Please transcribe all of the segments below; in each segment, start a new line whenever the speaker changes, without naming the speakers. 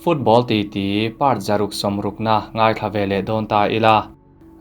Football titi part 160na ngaithla ve leh dawn ta ila.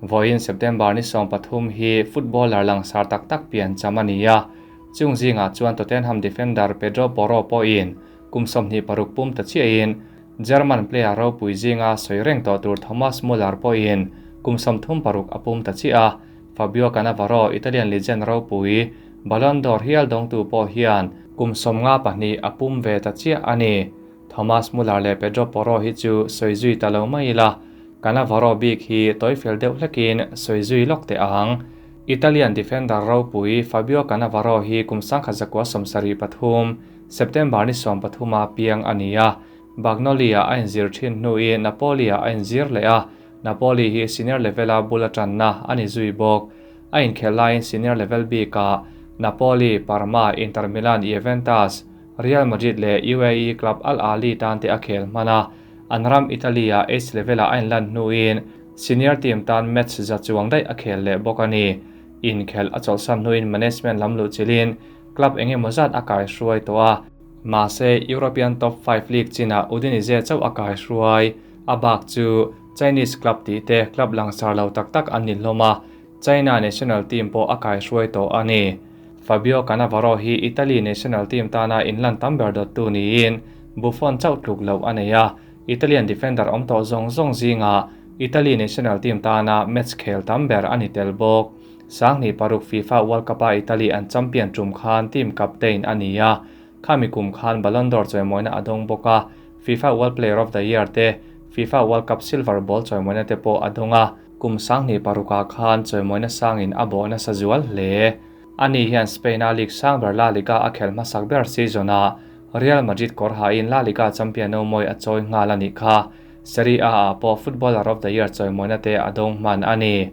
Vawiin September ni 13 hi footballer langsar tak tak pian cham a ni a. Chung zingah chuan Tottenham defender Pedro Porro pawhin kum 26 pum ta chiahin German player ropui zinga sawi reng tawh tur Thomas Muller pawhin kum 36 a pum ta chiah a. Fabio Cannavaro, Italian legend ropui, Ballon d'Or hial dawngtu pawh hian kum 52 a pum ve ta chiah a ni. Thomas Muller leh Pedro Porro hi chu sawi zui ta lo mai ila, Cannavaro bik hi tawifel deuh hlekin sawi zui lawk teh ang. Italian defender ropui Fabio Cannavaro hi kum 1973, September ni 13 a piang a ni a. Bagnolia a inzir thin hnuin Napoli-ah a inzir leh a, Napoli hi senior level-a bul atanna a ni zui bawk. A inkhel laiin senior level bikah Napoli, Parma, Inter Milan, Juventus, Real Madrid leh UAE club Al Ahly tan te a khel hman a. An ram Italy-ah age level-ah a inlan hnuin senior team tan match za chuang daih a khel leh bawk a ni. Inkhel a chawlhsan hnuin management lam luh chilhin club eng emaw zat a kaihruai tawh a. Mahse, European top 5 league chinah Udinese chauh a kaihruai. A bak chu Chinese club tih te club langsar lo tak tak an ni hlawm a, China national team pawh a kaihruai tawh a ni. Fabio Cannavaro hi Italy national team tana inlan tam ber dawttu niin Buffon chauh tluk loh a nei a, Italian defender awm tawh zawng zawng zingah Italy national team tana match khel tam ber a ni tel bawk. 2006 FIFA World Cup-a Italy an champion tum khan team captain a ni a, khami kum khan Ballon d'Or chawimawina a dawng bawk a, FIFA World Player of the Year te, FIFA World Cup Silver Ball chawimawina te pawh a dawng a, kum 2006ah khan chawimawina sangin a bawh nasa zual hle. Ani hian Spain-a league sang ber La Liga a khel hmasak ber season-ah Real Madrid kawr hain La Liga champion no mawi a chawi nghal a nih kha. Serie A-ah pawh Footballer of the Year chawimawina te a dawng hman a ni.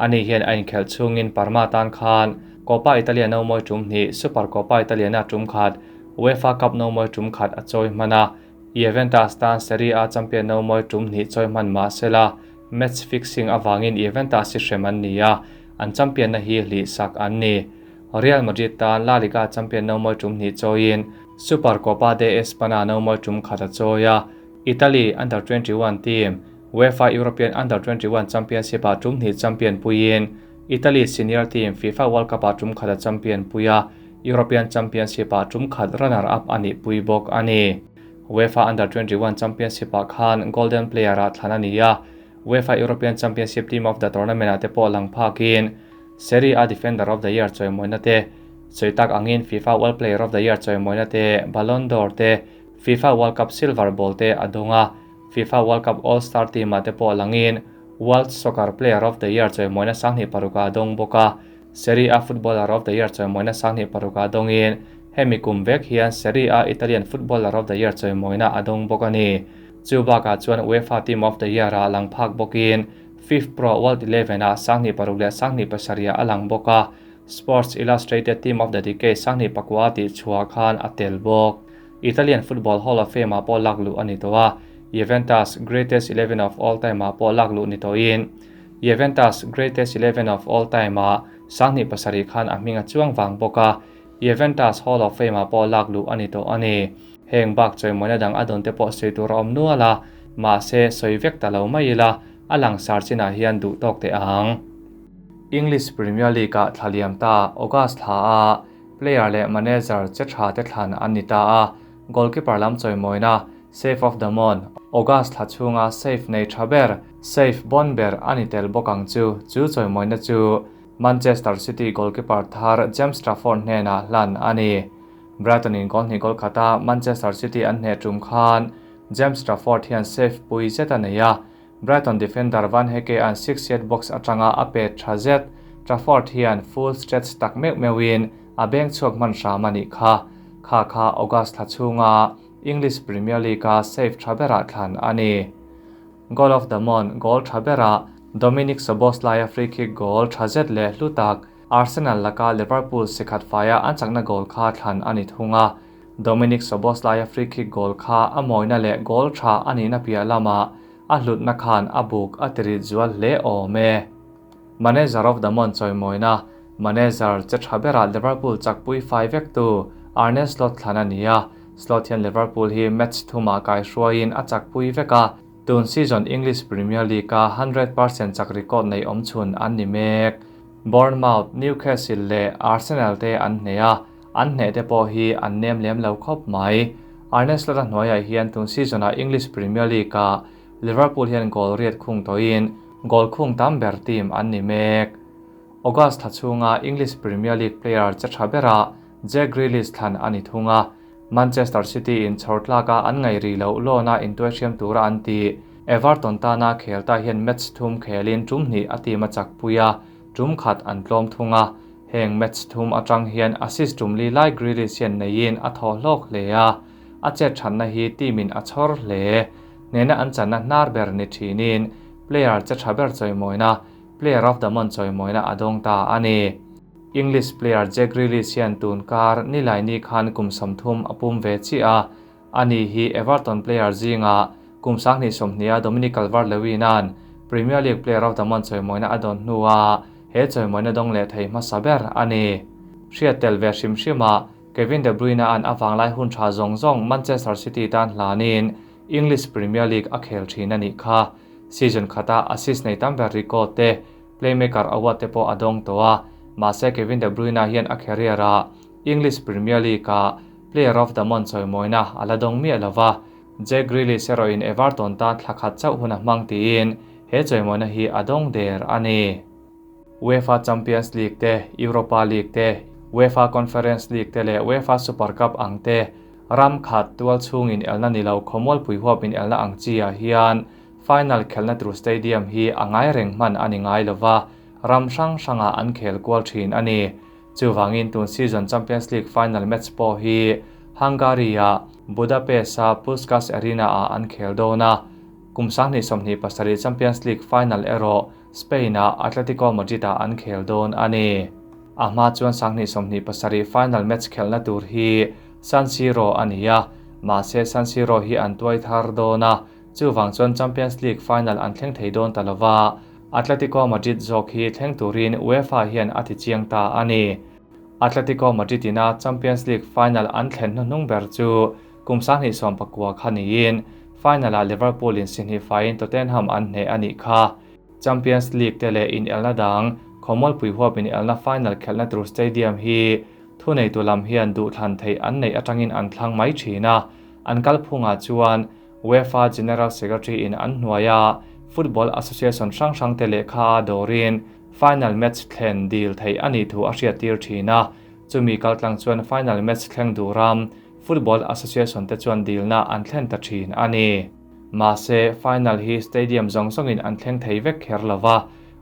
Ani hian a inkhelh chhungin Parma tan khan Coppa Italia no mawi tum hnih, Super Coppa Italiana tum khat, UEFA Cup no mawi tum khat a chawi hman a. Juventus tan Serie A champion no mawi tum hnih chawi hman mah sela, match fixing avangin Juventus hi hrem an ni a, an champion na hi hlih sak an ni. Real Madrid tan La Liga champion no mawi tum hnih chawiin Super Copa de Espana no mawi tum khat a chawi a. Italy Under 21 team UEFA European Under 21 Championship-ah tum hnih champion puiin Italy senior team FIFA World Cup-ah tum khat a champion pui a, European Championship-ah tum khat runner-up a nih pui bawk a ni. UEFA Under 21 Championship-ah khan Golden Player-ah thlan a ni a, UEFA European Championship Team of the Tournament-ah te pawh lang phakin Serie A Defender of the Year chawimawina te, sawi tak angin FIFA World Player of the Year chawimawina te, Ballon d'Or te, FIFA World Cup Silver Ball te a dawng a, FIFA World Cup All-Star team-ah te pawh langin World Soccer Player of the Year chawimawina 2006ah a dawng bawk a, Serie A Footballer of the Year chawimawina 2006ah dawngin hemi kum vek hian Serie A Italian Footballer of the Year chawimawina a dawng bawk a ni. Chu bakah chuan UEFA Team of the Year-ah lang phak bawkin FIFPro World 11-ah 2006 leh 2007-ah a lang bawk a, Sports Illustrated Team of the Decade 2009 tih chhuah khan a tel bawk. Italian Football Hall of Fame-ah pawh lak luh a ni tawh a, Juventus Greatest 11 of All Time-ah pawh lak luh ni tawhin Juventus Greatest 11 of All Time-ah 2007 khan a hming a chuang vang bawk a, Juventus Hall of Fame-ah pawh lak luh a ni tawh a ni. Heng bak chawimawina dang a dawn te pawh sawi tur a awm nual a, mahse sawi vek ta lo mai ila, a langsar chinah hian duh tawk teh ang. English Premier League-ah thla liam ta August thla a player leh manager che tha te thlan an ni ta a, goalkeeper lam chawimawina Save of the Month, August thla chhunga save nei tha ber, save bon ber a ni tel bawk ang chu, chu chawimawina chu Manchester City goalkeeper thar James Trafford hnenah hlan a ni. Brighton in goal hnih goal khata Manchester City an hneh tum khan James Trafford hian save pui zet a nei a, Brighton defender Van Hecke an 6-yard box atanga a pet tha zet, Trafford hian full stretch tak meuh meuhin a beng chhuak hman hram a nih kha. Kha kha August thla chhunga English Premier League-a save tha berah thlan a ni. Goal of the Month goal tha berah Dominic Szoboszlai-a free kick goal tha zet leh hlu tak Arsenal laka Liverpool sikhat faia an chakna goal kha thlan a ni thung a. Dominic Szoboszlai-a free kick goal kha a mawina leh goal tha a nihna piah lama a hlutna khan a buk a tirit zual hle awm e. Manager of the Month chawimawina manager che tha berah Liverpool chakpui fai vek tu Arne Slot thlan a ni a. Slot hian Liverpool hi match thumah kaihruaiin a chakpui vek a, tun season English Premier League-a 100% chak record nei awmchhun an ni mek. Bournemouth, Newcastle leh Arsenal te an hneh a, an hneh te pawh hi an nem lem lo khawp mai. Arne Slot-a hnuaiah hian tun season-ah English Premier League-ah Liverpool hian goal riat khung tawhin goal khung tam ber team an ni mek. August thla chhunga English Premier League player che tha berah Jack Grealish thlan a ni thung a, Manchester City in chhawr tlaka an ngaih rih loh lawn-a intuaihriam tura an ti. Everton tana khel ta hian match thum khelin tum hnih a team a chakpui a, tum khat an tlawm thung a. Heng match thum atang hian assist tum li lai Grealish hian neiin a thaw hlawk hle a, a chet thatna hi team in a chhawr hle. Hnehna an channa hnar ber ni thinin player che tha ber chawimawina Player of the Month chawimawina a dawng ta a ni. English player Jack Grealish hian tun kar Nilaini khan kum 30 a pum ve chiah a, ani hi Everton player zingah kum 2020 a Dominic Calvert-Lewin-a'n Premier League Player of the Month chawimawina a dawn hnuah he chawimawina dawng leh thei hmasa ber a ni. Hriat tel ve hrim hrimah Kevin De Bruyne-a'n a vanglai hun tha zawng zawng Manchester City tan hlanin English Premier League a khel thin a nih kha. Season khata assist nei tam ber record te, Playmaker award te pawh a dawng tawh a, mahse Kevin De Bruyne hian a career ah English Premier League ah Player of the Month chawimawina a la dawng miah lo va, Jack Grealish erawhin Everton tan thla khat chauh hun a hmang tiin he chawimawina hi a dawng der a ni. UEFA Champions League te, Europa League te, UEFA Conference League te leh UEFA Super Cup ang te ram khat tual chhungin elna ni lo khawmualpui huapin elna ang chi ah hian final khelna tur stadium hi a ngai reng hman a ni ngai lova, ram hrang hrangah an khel kual thin a ni. Chuvangin tun season Champions League final match pawh hi Hungary-ah Budapest-a Puskas Arena-ah an khel dawn a, kum 2027 Champions League final erawh Spain-ah Atletico Madrid-ah an khel dawn a ni. A hma chuan 2027 final match khelna tur hi San Siro a ni a, mahse San Siro hi an tuai thar dawn a, chuvang chuan Champions League final an thleng thei dawn ta lova, Atletico Madrid zawk hi thleng turin UEFA hian a ti chiang ta a ni. Atletico Madrid ina Champions League final an thlen hnuhnung ber chu kum 2019 kha niin final ah Liverpool in si hnih faiin Tottenham an hneh a nih kha. Champions League te leh in elna dang khawmualpui huap in elna final khelhna tur stadium hi thuneitu lam hian duhthlan theih an neih atangin an thlang mai thin a, an kalphungah chuan UEFA General Secretary in an hnuaia Football Association hrang hrang te lehkha a dawrin final match thlen dil theih a nih thu a hriattir thin a, chumi kaltlang chuan final match thleng duram Football Association te chuan dilna an thlen ta thin a ni. Mahse, final hi stadium zawng zawngin an thleng thei vek kher lova,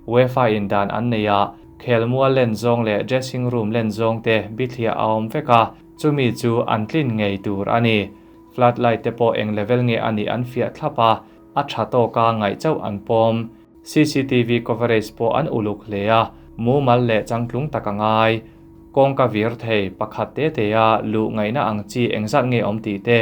UEFA in dan an nei a, khelmual len zawng leh dressing room len zawng te bithliah a awm vek a, chumi chu an tlin ngei tur a ni. Floodlight te pawh eng level nge a nih an fiah thlap a, a tha tawka ngaih chauh an pawm. CCTV coverage pawh an uluk hle a, mumal leh changtlung tak a ngai. Kawngka vir thei pakhat te te a luh ngaihna ang chi engzat nge awm tih te,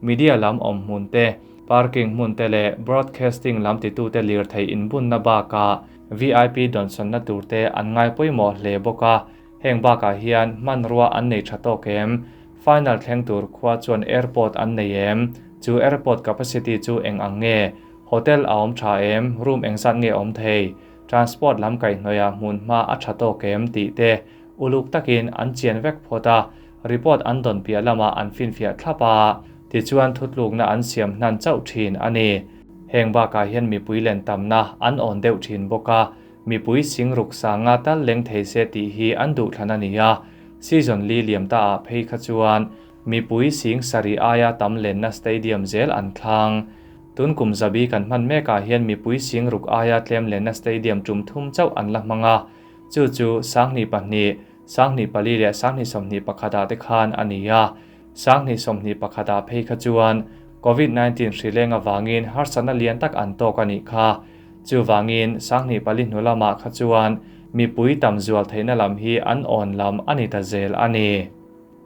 media lam awm hmun te, parking hmun te leh broadcasting lam titute lirthei inbunna bakah VIP dawnsawnna tur te an ngai pawimawh hle bawk a, heng bakah hian hmanrua an nei tha tawk em? Final thleng tur khua chuan airport an nei em? Chu airport capacity chu eng ang nge? Hotel a awm tha em? Room engzat nge awm thei? Transport lam kaihhnawihah hmun hma a tha tawk em tih te uluk takin an chian vek phawt a, report an dawn piah lamah an finfiah thlap a, tichuan thutlukna an siam hnan chauh thin a ni. Heng bakah hian mipui len tamna an awn deuh thin bawk a, mipui sing ruk sanga tal leng thei se tih hi an duhthlan a ni a, season li liam ta ah phei kha chuan mipui sing sarih aia tam lenna stadium zel an thlang. Tun kum zabi kan hman mekah hian mipui sing ruk aia tlem lenna stadium tum thum chauh an la hmang a, chu chu 2002, 2004 leh 2021 ah te khan a ni a, 2021 ah phei kha chuan COVID-19 hri leng awangin harsatna lian tak an tawk a nih kha. Chuvangin 2004 hnu lamah kha chuan mipui tam zual theihna lam hi an awn lam a ni ta zel a ni.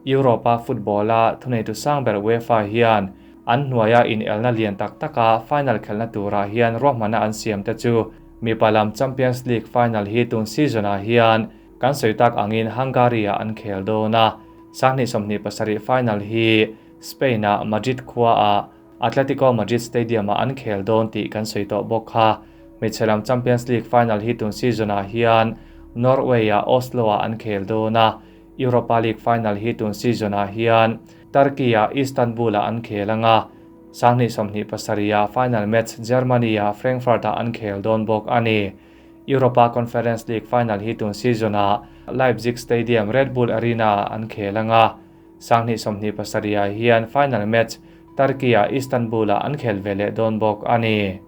Europa football-a thuneitu sang ber UEFA hian an hnuaia inelna lian tak taka final khelhna turah hian ruahmanna an siam te chu mipa lam Champions League final hi tun season-ah hian kan sawi tak angin Hungary-ah an khel dawn a, 2027 final hi. Spain-a Madrid khuaah Atletico Madrid Stadium-ah an khel dawn tih kan sawi tawh bawk kha. Hmeichhe lam Champions League final hi tun season-ah hian Norway-a Oslo-ah an khel dawn a, Europa League final hi tun season-ah hian Turkey-a Istanbul-ah an khel ang a, 2027-ah final match Germany-a Frankfurt-ah an khel dawn bawk a ni. Europa Conference League final hi tun season-ah Leipzig Stadium Red Bull Arena-ah an khel ang a, 2027-ah hian final match Turkey-a Istanbul-ah an khel ve leh dawn bawk a ni.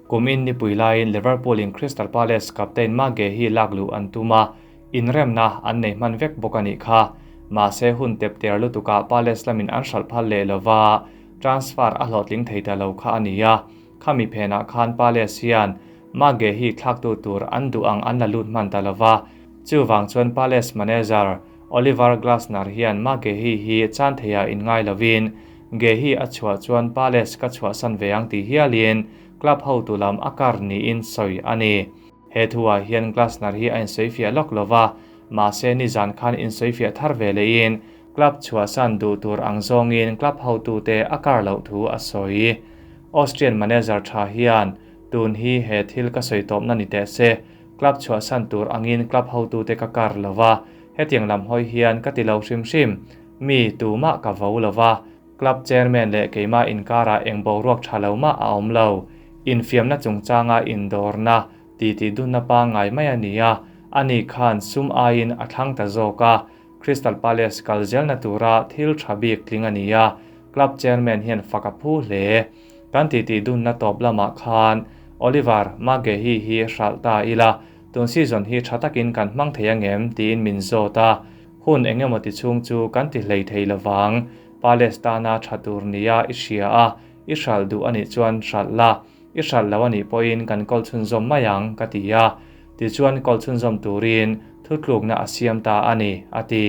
Kumin nipui laiin Liverpool in Crystal Palace captain Mage hi lak luh an tum a, inremna an nei hman vek bawk a nih kha. Mahse hun tep ter lutukah Palace lamin an hralh phal leh lova, transfer a hlawhtling thei ta lo kha a ni a. Khami phenah khan Palace hian Mage hi thlaktu tur an duh ang an la lut hman ta lova, chuvang chuan Palace manager Oliver Glasner hian Magehi hi chan theiha inngai lovin, Gehi a chhuah chuan Palace ka chhuahsan ve ang tih hialin club hotu lam a kar niin sawi a ni. He thuah hian Glasner hi a insawifiah lawk lova, mahse nizan khan insawifiah thar ve lehin club chhuahsan duh tur ang zawngin club hotute a kar loh thu a sawi. Austrian manager tha hian, Tun hi he thil ka sawi tawpna ni teh se, Club chhuahsan tur angin club hotute ka kar lo va, hetiang lam hawi hian ka ti lo hrim hrim. Mi tumah ka vo lo va, club chairman leh keimah inkarah eng boruak tha lo mah a awm lo. Infiamna chungchanga indawrna, titi dunna pangngai mai a ni a, ani khan sum aiin a thlang ta zawk a, Crystal Palace kal zelna tura thil tha bik tling a ni a, club chairman hian fak a phu hle. Kan titi dunna tawp lamah khan Oliver Magehi hi hralh ta ila, tun season hi tha takin kan hmang thei angem tiin min zawt a, hun eng emaw ti chhung chu kan ti hlei thei lovang, Palace tana tha tur nia i hria a, i hralh duh anih chuan hralh la, i hralh lo anih pawhin kan kawl chhunzawm mai ang ka ti a, tichuan kawl chhunzawm turin thutlukna a siam ta a ni, a ti.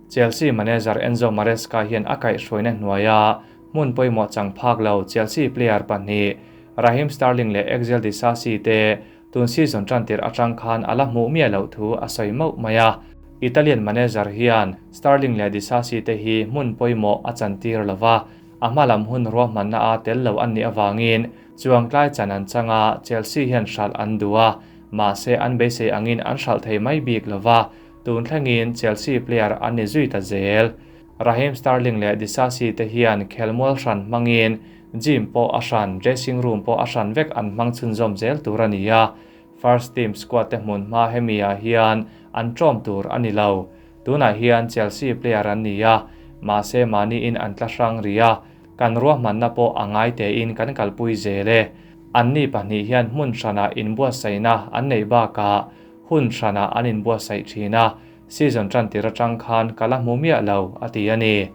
Chelsea manager Enzo Maresca hian a kaihhruaina hnuaia hmun pawimawh chang phak lo Chelsea player pahnih Raheem Sterling leh Axel Disasi te tun season tantir atang khan a la hmuh miah loh thu a sawi mauh mai a. Italian manager hian Sterling leh Disasi te hi hmun pawimawh a chantir lo va, a hma lam hun ruahmanna a tel lo an nih avangin chuangtlai chan an chang a, Chelsea hian hralh an duh a, mahse an beisei angin an hralh thei mai bik lo va, tun thlengin Chelsea player an ni zui ta zel. Raheem Sterling leh Disasi te hian khelmual hran hmangin gym pawh a hran, dressing room pawh a hran vek an hmang chhunzawm zel tur a ni a. First team squad te hmun hma hemi ah hian an ṭawm tur a ni lo. Tunah hian Chelsea player an ni a, mahse mahniin an tla hrang rih a, kan ruahmanna pawh a ngai tein kan kalpui zel e. Anni pahnih hian hmun hranah inbuatsaihna an neih bakah hun hranah an inbuatsaih thin a, Season tan tir atang khan ka la hmu miah lo, a ti a ni.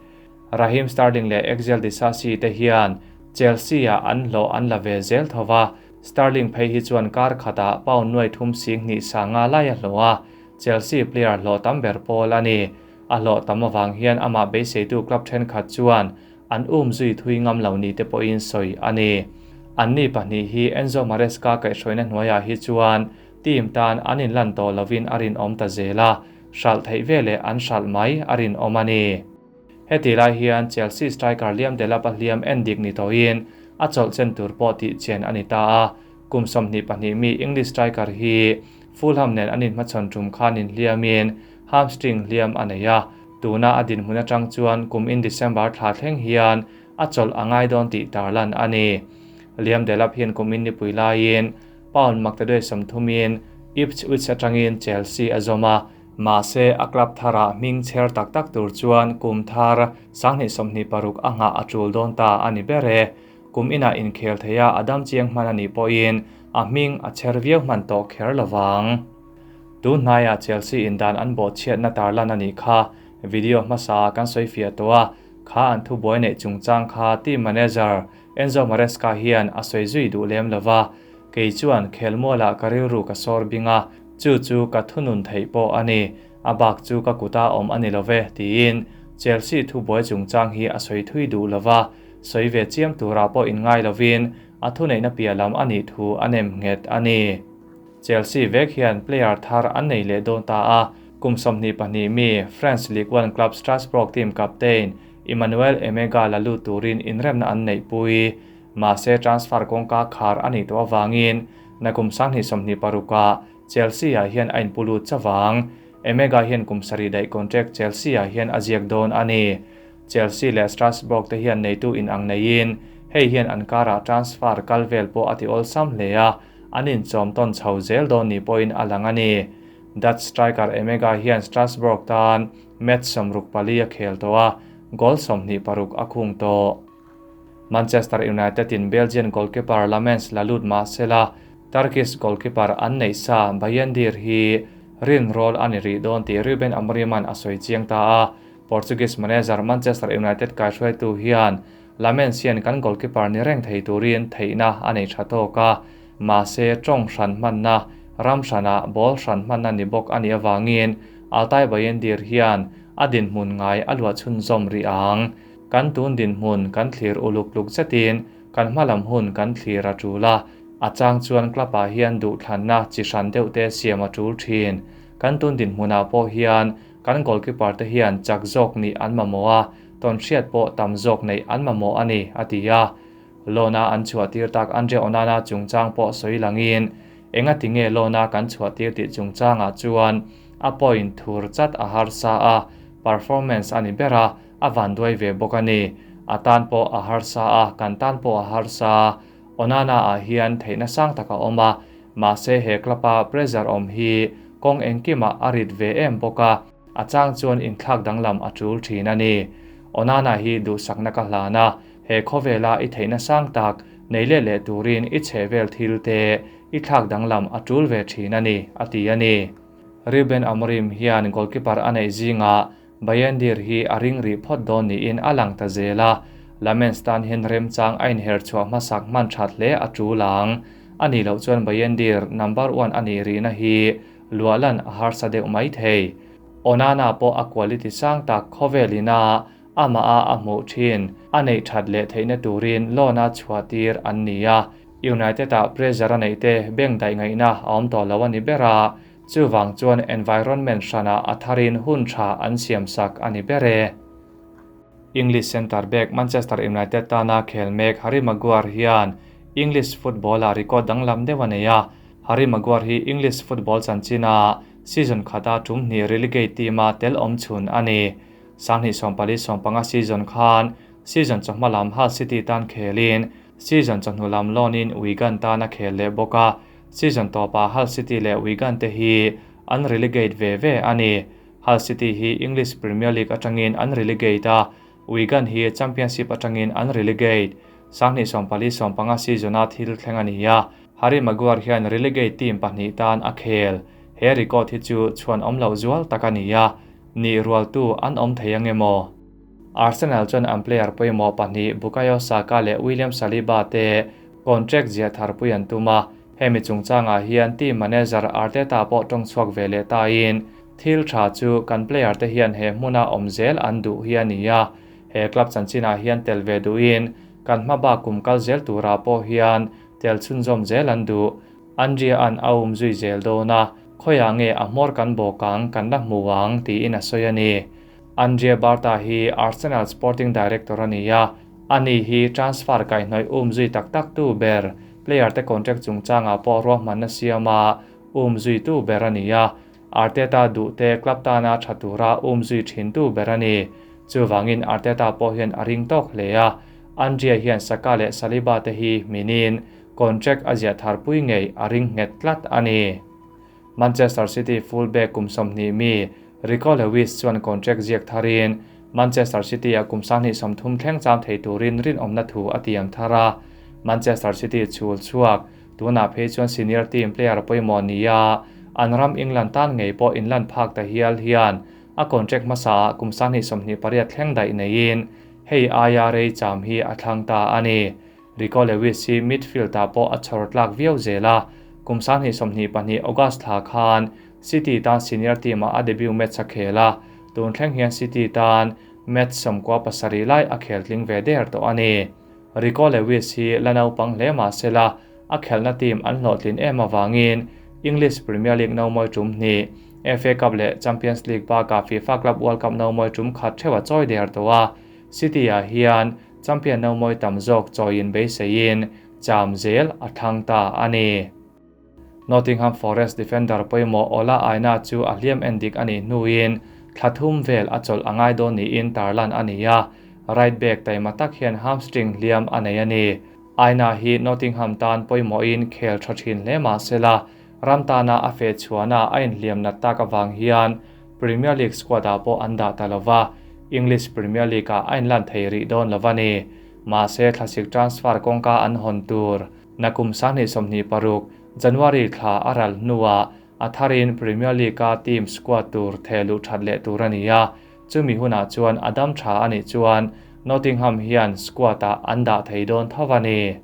Raheem Sterling leh Axel Disasi te hian Chelsea-ah an hlawh an la ve zel tho va, Sterling phei hi chuan kar khatah pound nuai thum sing hnih sanga lai a hlawh a, Chelsea player hlawh tam ber pawl a ni. A hlawh tam avang hian amah beiseitu club thenkhat chuan an um zui thui ngam lo ni te pawhin sawi a ni. Anni pahnih hi Enzo Maresca kaihhruaina hnuaiah hi chuan Team tan an inlan tawh lovin a rinawm ta zel a, hralh theih veleh an hralh mai a rinawm a ni. Heti lai hian Chelsea striker Liam Delap a hliam en dik ni tawhin a chawlh chen tur pawh tih chian a ni ta a, kum 22 mi English striker hi Fulham nen an inhmachhawn tum khan inhliamin hamstring hliam a nei a, tuna a dinhmun atang chuan kum in December thla thleng hian a chawlh a ngai dawn tih tarlan a ni. Liam Delap hian kum in nipui laiin Pound maktaduai sawmthumin Ipswich atangin Chelsea a zawm a, mahse a club tharah hming chher tak tak tur chuan kum thar 2026 a nghah a tul dawn ta a ni ber e. Kum inah inkhel theia a dam chiang hman a nih pawhin a hming a chher viau hman tawh kher lovang. Tun hnaiah Chelsea in dan an bawhchhiatna tarlan a nih kha video hmasa kan sawi fiah tawh a, kha an thubuai neih chungchang kha team manager Enzo Maresca hian a sawi zui duh lem lova, kei chuan khelmualah ka rilru ka sawr bing a, chu chu ka thunun theih pawh a ni, a bak chu ka kuta awm a ni love, tiin Chelsea thubuai chungchang hi a sawi thui duh lova, sawi ve chiam turah pawh inngai lovin a thuneihna piah lam a nih thu a nem nghet a ni. Chelsea vek hian player thar an nei leh dawn ta a. Kum 22 mi France Ligue 1 club Strasbourg team captain Emmanuel Emegha la lut turin inremna an neihpui. Mahse transfer kawngka khar a nih tawh avangin nakum 2026 ah Chelsea ah hian a inpu lut chavang. Emegha hian kum sarih daih contract Chelsea ah hian a ziak dawn a ni. Chelsea leh Strasbourg te hian neitu inang neiin hei hian an karah transfer kal vel pawh a ti awlsam hle a, an inchawm tawn chho zel dawn ni pawhin a lang a ni. Dutch striker Emegha hian Strasbourg tan match 64 a khel tawh a, goal 26 a khung tawh. Manchester United in Belgian goalkeeper Lammens la lut mah sela, Turkish goalkeeper an neih sa Bayindir hi rin rawl a ni rih dawn tih Ruben Amorim-a'n a sawi chiang ta a. Portuguese manager Manchester United kaihruaitu hian Lammens hian kan goalkeeper ni reng thei turin theihna a nei tha tawk a, mahse tawng hran hmanna, ram hranah ball hran hmanna ni bawk a nih avangin Altay Bayindir hian a dinhmun ngai a luah chhunzawm rih ang. Kan tun dinhmun kan thlir uluk tluk zetin kan hmalam hun kan thlir a tul a, a chang chuan club ah hian duhthlanna chi hran deuh te siam a tul thin. Kan tun dinhmunah pawh hian kan goalkeeper te hian chak zawk nih an mamawh a, tawn hriat pawh tam zawk neih an mamawh a ni, a ti a. Loan-a an chhuah tir tak Andre Onana chungchang pawh sawi langin enga tinge loan-a kan chhuah tir tih chungchangah chuan a point thur chat a harsa a, performance a ni ber a, a van duai ve bawk a ni. A tan pawh a harsa a, kan tan pawh a harsa. Onana ah hian theihna sang tak a awm a, mahse he club-a pressure awm hi kawng engkimah a rit ve em bawk a, a chang chuan inthlak danglam a tul thin a ni. Onana hi duhsakna ka hlan a, he khawvela i theihna sang tak nei leh leh turin i chhe vel thil te i thlak danglam a tul ve thin a ni, a ti a ni. Ruben Amorim hian goalkeeper a neih zingah Bayindir hi a ring rih phawt dawn niin a lang ta zel a, Lammens tan hian remchang a inher chhuah hmasak hman that hle a tul ang. A nih loh chuan Bayindir number one a nih rihna hi luahlan a harsa deuh mai thei. Onana pawh a quality sang tak khawvelin a amah a a hmuh thin a neih that leh theihna turin loan a chhuah tir an ni a, United ah pressure a neih te beng daih ngaihna a awm tawh lo a ni ber a, Chuvang chuan environment hranah a tharin hun tha an siam sak a ni ber e. English centre back Manchester United tana khel mek Harry Maguire hian English football-ah record danglam deuh a nei a. Harry Maguire hi English football chanchina season khata tum hnih relegate team-a tel awm chhun a ni. 2024-25 season khan season chawhma lam Hull City tan khelin season chawhnu lam loan-in Wigan tan a khel leh bawk a. Season tawpah Hull City leh Wigan te hi an relegate ve ve a ni. Hull City hi English Premier League atangin an relegate a, Wigan hi Championship atangin an relegate. 2024-25 season-a thil thleng a ni a, Harry Maguire hian relegate team pahnih tan a khel. He record hi chu chhuan awm loh zual tak a ni a, nih rualtu an awm thei ang emaw? Arsenal chuan an player pawimawh pahnih Bukayo Saka leh William Saliba te contract ziah tharpui an tum a, hemi chungchangah hian team manager Arteta pawh tawng chhuak ve leh tain thil tha chu kan player te hian he hmuna awm zel an duh hi a ni a, he club chanchinah hian tel ve duhin kan hma bak kum kal zel turah pawh hian tel chhunzawm zel an duh. Andrea an a um zui zel dawn a, khawiah nge a hmawr kan bawk ang kan la hmu ang tiin a sawi a ni. Andrea Berta hi Arsenal sporting director a ni a, ani hi transfer kaihhnawih um zui tak tak tu ber, player te contract chungchangah pawh ruahmanna siama um zui tu ber a ni a, Arteta duh te club tana tha tura um zui thin tu ber a ni. Chuvangin Arteta pawh hian a ring tawk hle a, Andrea hian Saka leh Saliba te hi minin contract a ziah tharpui ngei a ring nghet tlat a ni. Manchester City full-back kum 20 mi Rico Lewis chuan contract ziak tharin Manchester City a kum 2030 thleng cham thei turin rinawmna thu a tiam thar a. Manchester City chhul chhuak tunah phei chuan senior team player pawimawh ni a, an ram England tan ngei pawh inlan phak ta hial hian a contract hmasa kum 2028 thleng daih neiin hei aia rei cham hi a thlang ta a ni. Rico Lewis hi midfield-ah pawh a chhawr tlak viau zel a, kum 2022 August thla khan City tan senior team-ah a debut match a khel a, tun thleng hian City tan match 97 lai a khel tling ve der tawh a ni. Rico Lewis hi la naupang hle mah sela a khelna team an hlawhtlin em avangin English Premier League no mawi tum hnih, FA Cup leh Champions League bakah FIFA Club World Cup nomawi tum khat theuh a chawi der tawh a, City-ah hian champion nomawi tam zawk chawiin beiseiin cham zel a thlang ta a ni. Nottingham Forest defender pawimawh Ola Aina chu a hliam en dik a nih hnuin thla thum vel a chawlh a ngai dawn niin tarlan a ni a, right back taima tak hian hamstring hliam a nei a ni. Aina hi Nottingham tan pawimawhin khel tha thin hle mah sela, ram tana a feh chhuahna a inhliam nat tak avang hian Premier League squad-ah pawh an dah ta lova, English Premier League-ah a inlan thei rih dawn lo a ni. Mahse, thlasik transfer kawngka an hawn tur nakum 2026 January thla a ral hnuah a tharin Premier League-a team squad tur thehluh that leh tur a ni a, chumi hunah chuan a dam tha a nih chuan Nottingham hian squad-ah an dah thei dawn tho a ni.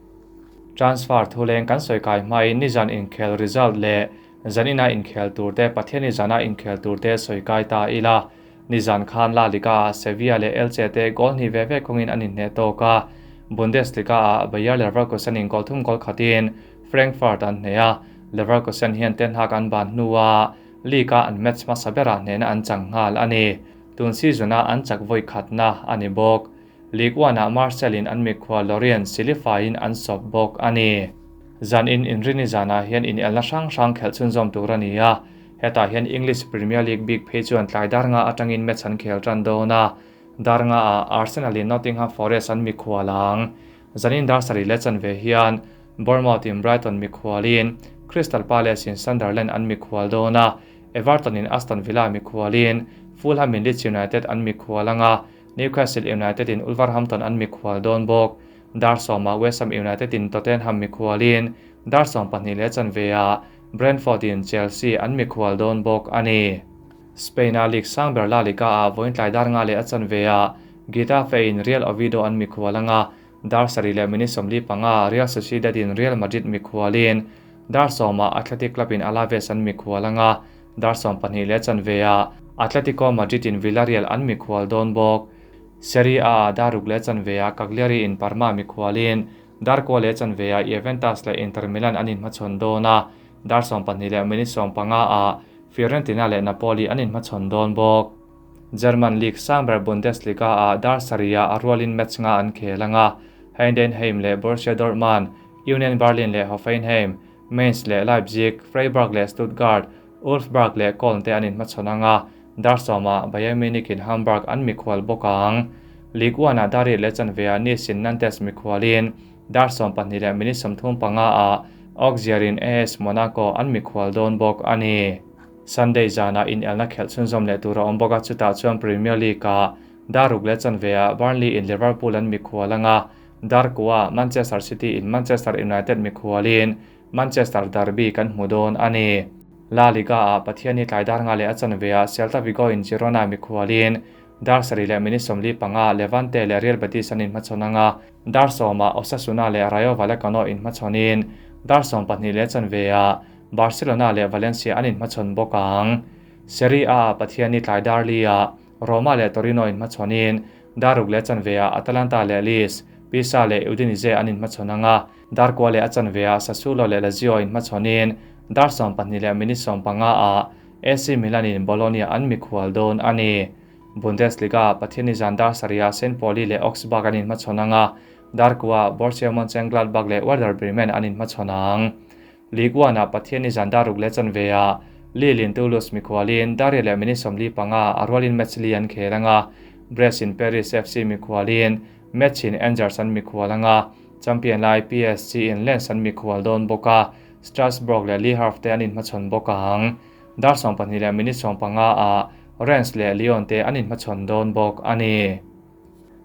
Transfer thuleng kan sawi kai hmain nizan inkhel result leh zanina inkhel turte Pathianni zana inkhel turte sawi kai ta ila. Nizan khan La Liga-ah Sevilla leh Elche te goal hnih ve ve kawngin an inhneh tawk a, Bundesliga-ah Bayer Leverkusen in goal thum goal khatin Frankfurt an hneh a, Leverkusen hian Ten Hag an ban hnua league-a an match hmasa berah hnehna an chang nghal a ni. Tun season-a an chak vawi khatna a ni bawk. Ligue 1-ah Marseille-in an mikhua Lorient silifaiin an sawp bawk a ni. Zanin Inrini zanah hian inelna hrang hrang khelh chhunzawm tur a ni a, hetah hian English Premier League bik phei chuan tlai dar nga atangin match an khel tan dawn a, dar ngaah Arsenal-in Nottingham Forest an mikhual ang. Zanin dar sarih leh chanve hian Bournemouth-in Brighton mikhualin Crystal Palace-in Sunderland an mikhual dawn a, Everton-in Aston Villa mikhualin Fulham-in Leeds United an mikhual ang a, Newcastle United-in Wolverhampton an mikhual dawn bawk. Dar sawmah West Ham United-in Tottenham mikhualin dar 12 leh chanveah Brentford-in Chelsea an mikhual dawn bawk a ni. Spain-a league sang ber La Liga-ah vawiin tlai dar nga leh a chanveah Getafe-in Real Oviedo an mikhual ang a, dar sarih leh minute 45 Real Sociedad-in Real Madrid mikhualin dar sawmah Athletic Club-in Alaves an mikhual ang a, dar 12 leh chanveah Atletico Madrid-in Villarreal an mikhual dawn bawk. Serie A-ah dar ruk leh chanveah Cagliari-in Parma mikhualin dar kua leh chanveah Juventus leh Inter Milan an inhmachhawn dawn a, dar 12 leh minute 15-ah Fiorentina leh Napoli an inhmachhawn dawn bawk. German league sang ber Bundesliga-ah dar sarihah a rualin match nga an khel ang a, Heidenheim leh Borussia Dortmund, Union Berlin leh Hoffenheim, Mainz leh Leipzig, Freiburg leh Stuttgart, Wolfsburg leh Köln te an inhmachhawn ang a, dar sawmah Bayern Munich in Hamburg an mikhual bawk ang. Ligue 1-ah dar riat leh chanveah Nice in Nantes mikhualin dar 12 leh minute 35-ah Auxerre in AS Monaco an mikhual dawn bawk a ni. Sunday zanah inelna khelh chhunzawm leh tur a awm bawk a, chutah chuan Premier League-ah dar ruk leh chanveah Burnley in Liverpool an mikhual ang a, dar kuah Manchester City in Manchester United mikhualin Manchester derby kan hmu dawn a ni. La Liga-ah Pathianni tlai dar nga leh a chanveah Celta Vigo in Girona mikhualin dar sarih leh minute 45 Levante leh Real Betis an inhmachhawn ang a, dar sawmah Osasuna leh Rayo Vallecano inhmachhawnin dar 12 leh chanveah Barcelona leh Valencia an inhmachhawn bawk ang. Serie A-ah Pathianni tlai dar li-ah Roma leh Torino inhmachhawnin dar ruk leh chanveah Atalanta leh Lecce, Pisa leh Udinese an inhmachhawn ang a, dar kua leh a chanveah Sassuolo leh Lazio inhmachhawnin dar 12 leh minute 15-ah AC Milan-in Bologna an mikhual dawn a ni. Bundesliga-ah Pathianni zan dar sarihah St Pauli leh Augsburg an inhmachhawn ang a, dar kuaah Borussia Mönchengladbach leh Werder Bremen an inhmachhawn ang. Ligue 1-ah Pathianni zan dar ruk leh chanveah Lille in Toulouse mikhualin dar riat leh minute 45 a rualin match li an khel ang a, Brest in Paris FC mikhualin Metz in Angers an mikhual ang a, champion lai PSG in Lens an mikhual dawn bawk a, Strasbourg leh Le Havre te an inhmachhawn bawk ang. Dar 12 leh minute 15-ah Rennes leh Lyon te an inhmachhawn dawn bawk a ni.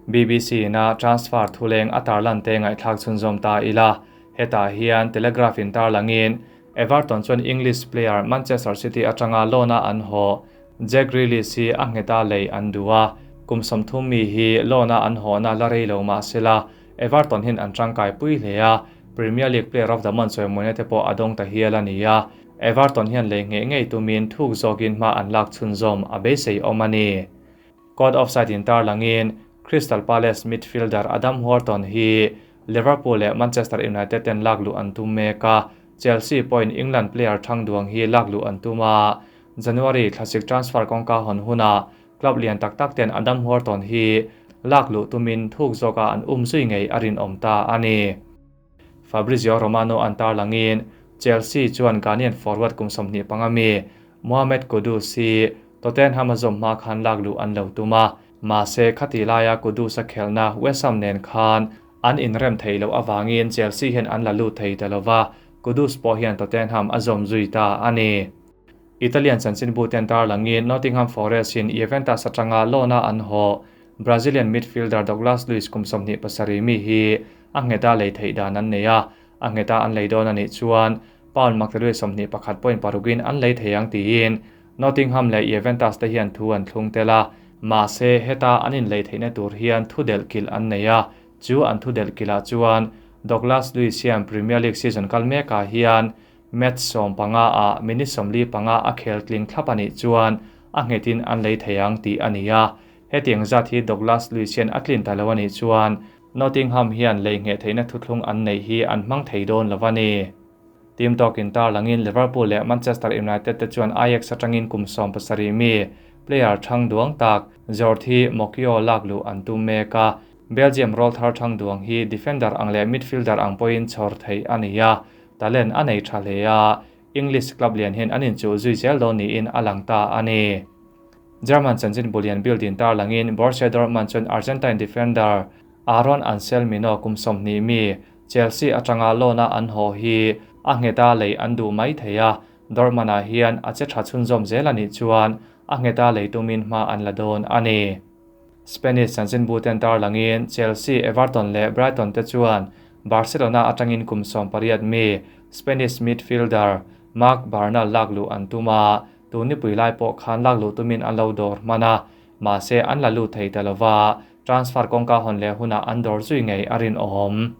BBC ina transfer thuleng a tarlan te ngaihthlak chhunzawm ta ila, hetah hian Telegraph in tarlangin Everton chuan English player Manchester City atanga loan-a an haw Jack Grealish hi a ngheta lei an duh a, kum 30 mi hi loan-a an hawhna la rei lo mah sela Everton hian an tangkai pui hle a, Premier League Player of the Month chawimawina te pawh a dawng ta hial a ni a, Everton hian lei ngheh ngei tumin thuk zawkin hma an lak chhunzawm a beisei awm a ni. Caught offside in tarlangin Crystal Palace midfielder Adam Wharton hi Liverpool leh Manchester United ten lak luh an tum mek a, Chelsea pawhin England player thang duang hi lak luh an tum a. January thlasik transfer kawngka hawn hunah club lian tak tak ten Adam Wharton hi lak luh tumin thuk zawka an um zui ngei a rinawm ta a ni. Fabrizio Romano an tarlangin Chelsea chuan Ghanaian forward kum 25 mi Mohamed Kudus hi Tottenham a zawm hma khan lak luh an lo tum a, mahse khati laia Kudus a khelhna West Ham nen khan an inrem thei loh avangin Chelsea hian an la lut thei ta lova, Kudus pawh hian Tottenham a zawm zui ta a ni. Italian chanchinbu ten tarlangin Nottingham Forest in Juventus atanga loan-a an haw Brazilian midfielder Douglas Luiz kum 27 mi hi a ngheta lei theih dan an nei a, a ngheta an lei dawn a nih chuan pound maktaduai 21.6 in an lei thei ang tiin Nottingham leh Juventus te hian thu an thlung tel a, mahse heta an inlei theihna tur hian thu delh kilh an nei a, chu an thu delh kilh ah chuan Douglas Luiz hian Premier League season kal mekah hian match 15 ah minute 45 a khel tling thlap a nih chuan a nghetin an lei thei ang tih a ni a, hetiang zat hi Douglas Luiz hian a tlin ta lo a nih chuan Nottingham hian lei ngheh theihna thuthlung an neih hi an hmang thei dawn lo a ni. Team tawkin tarlangin Liverpool leh Manchester United te chuan Ajax atangin kum 17 mi player thang duang tak Jordi Mokio lak luh an tum mek a, Belgium rawlthar thang duang hi defender ang leh midfielder ang pawhin chhawr theih a ni a, talent a nei tha hle a, English club lian hian an inchuh zui zel dawn niin a lang ta a ni. German chanchin bulian Bild in tarlangin Borussia Dortmund chuan Argentine defender Aaron Anselmino kum 20 mi Chelsea atanga loan-a an haw hi a ngheta lei an duh mai thei a, Dortmund-ah hian a che tha chhunzawm zel a nih chuan a ngheta lei tumin hma an la dawn a ni. Spanish chanchinbu ten tarlangin Chelsea, Everton leh Brighton te chuan Barcelona atangin kum 18 mi Spanish midfielder Marc Bernal lak luh an tum a, tun nipui lai pawh khan lak luh tumin an lo dawr hman a, mahse an la lut thei ta lova, transfer kawngka hawn leh hunah an dawr zui ngei a rinawm.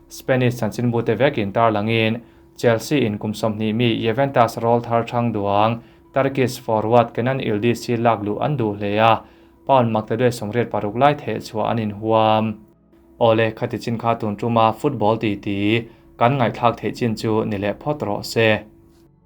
Spanish chanchinbu te vekin tarlangin Chelsea in kum 20 mi Juventus rawlthar thang duang Turkish forward Kenan Yildiz hi lak luh an duh hle a, pound maktaduai 86 lai theh chhuah an inhuam. Awle khati chin kha tun tuma football ti ti kan ngaihthlak theih chin chu ni leh phawt rawh se.